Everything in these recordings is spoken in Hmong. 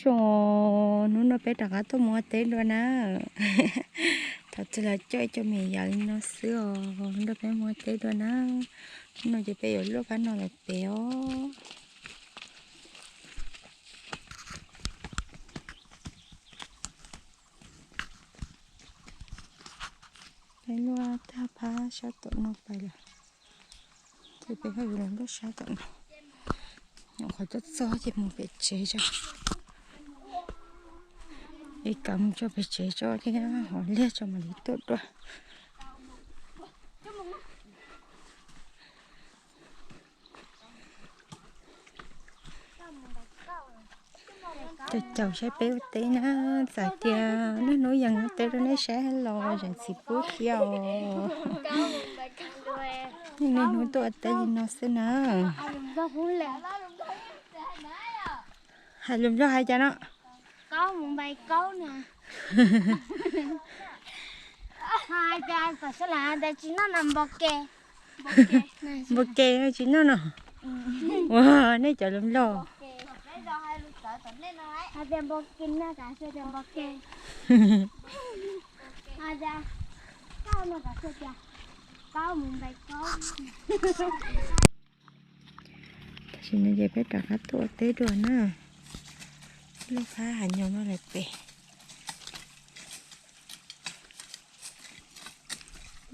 Zoo, hnub no peb rov qab tuaj mus ua teb dua na. Thaum twg los coj cov me yam li no xwb os, nrog peb mus ua teb dua na. Hnub no ces peb yuav luaj phab no lawm pem os. Peb luaj tag phab sab tom no pais lawm. Ces peb ho yuav los luaj sab tom no. Nyuam qhuav tuaj txog ces mus pem tsev tso. Ib kav mus tso pem tsev tso thiab hov liag tso mam li tuaj dua. Caum caum saib peb ua teb na, txawm tias niaj hnub yees ua teb rau nej saib los zeem txiv pub thiab os. Niaj hnub tuaj ua teb li no xwb na. Hais lus Nplog hais cas no? Npau ke tsis noj no. Ua nej cov lus Nplog. Tam sim no ces peb rov qab tuaj ua teb dua na. Luaj phab hav nyom no lawm pem.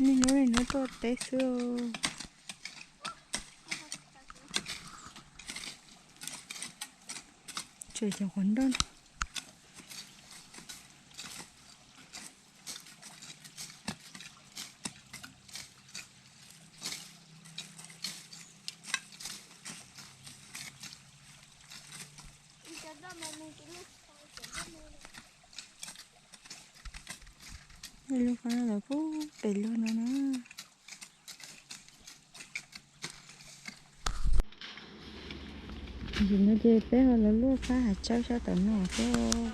Niaj hnub niaj hnub tuaj ua teb xwb. Tsuas cov quav nroj no. Lub qab no lawm pub pem lug no na. Tam sim no ces peb ho los luaj phab hav tsawb sab tom no xwb.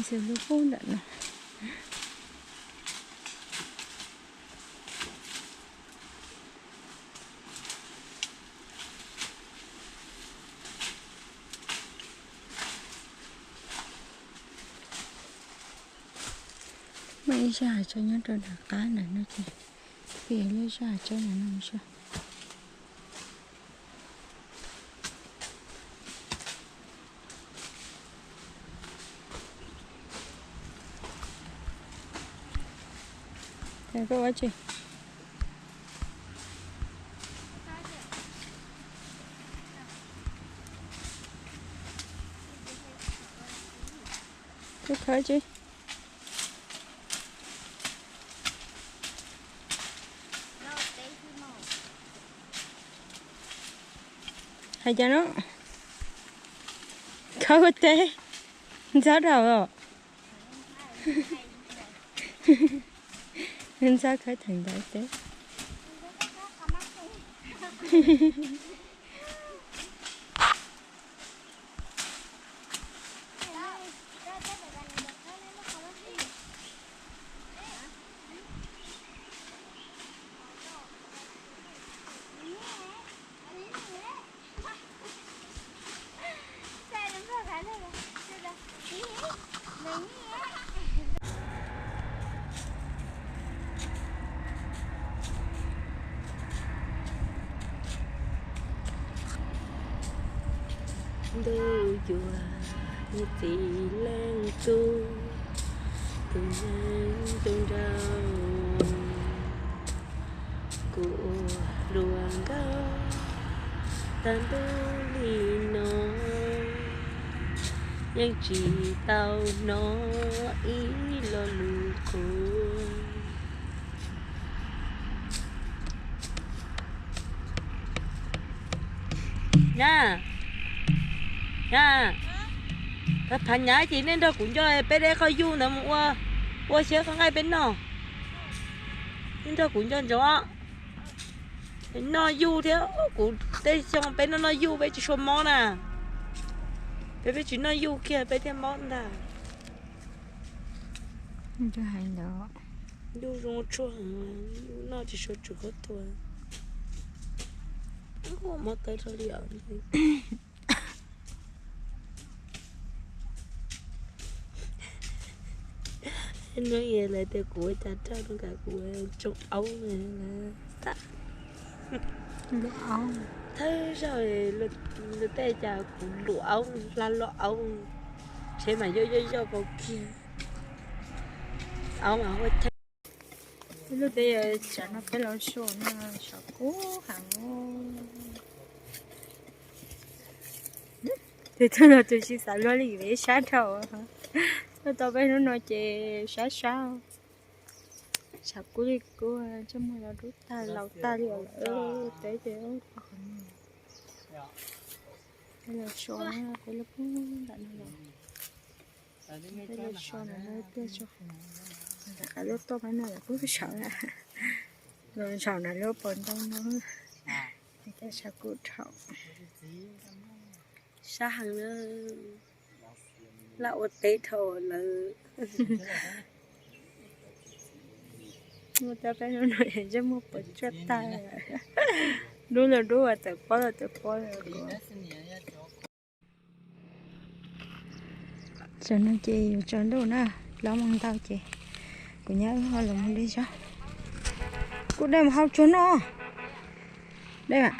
Xws lub pub ntawm no. Muaj ib zaj hav tsawb nyob rau nram qab ntawm no ces, peb yuav luaj zaj hav tsawb ntawm no mus saib. Koj ua tsi? Koj khawb tsi? Hais cas no? Khawb ua teb ntxhab dhau os. Ntxhab khawb theem ntawd teb. Ntuj yuav ib txiv leej tub, tus neeg ntuj nraug, kuv ua hluas nkauj tag ntuj li no, yeej tsis tau hnov ib lo lus qhuas. Nyab, nyab, phav nyab ces nej nrog kuv nco peb deb qhov yuj ntawd mus ua, ua xyab qhov nqaij peb noj. Nej nrog kuv nco ntsoov, noj yuj thiab. Kuv tej xyoo peb noj noj yuj peb tsis tshua mob na. Peb, peb tsis noj yuj kiag peb thiaj mob ntag. Ntuj hais ntawd. Ntuj zoo tshuaj heev, ntuj noj tsis sawv tsees khaub thuas. Mob tawv rau li os. Hnub ib lawv tias kuv ua cas rau no, kuv tsoo aub xab. Thawj zaug luag tej cas kuv luam aub, hla luam aub, tsheb mas yoj yoj yoj pau kiag. Aub mas ua thawj. Ib lub teb yog tsam no peb los so no, saum kub heev. Tus twg los tus tsis xav luag li, ib sab dhau. Tuaj tau peb hnub no ces sab sab. Saum kub li kub, ntsej muag los dub tag laus tag li os lawm. Teb ces peb los so na, peb los pub nram no los. Peb los so no na, tuaj so nram qab lub toj pab no los pub saum na. Los saum na lub pos ntoo no, saum kub dhau. Sab heev na, laj ua teb dhau lawm. Muaj tab peb hnub no ntsej muag puas tsuaj tag. Dub los dub, txawm pob los txawm pob. Tam no ces yuav tsaus ntuj na, plaub moos ntau ces kuv nyab wb ho los mus de zaub. Kuv de mus hau tsuag noj. De mas.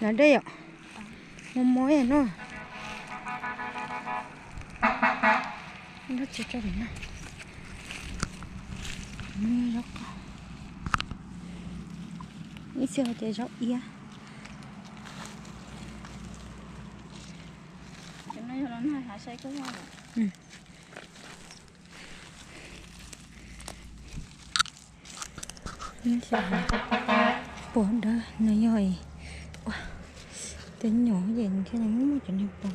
Los de yom. Mos mos no. Dab tsi tso no. Zaub qos. Ib txhia ces zaub iab. Puas dawb no yog tej nyuam ces thiaj li muaj cov niag pos.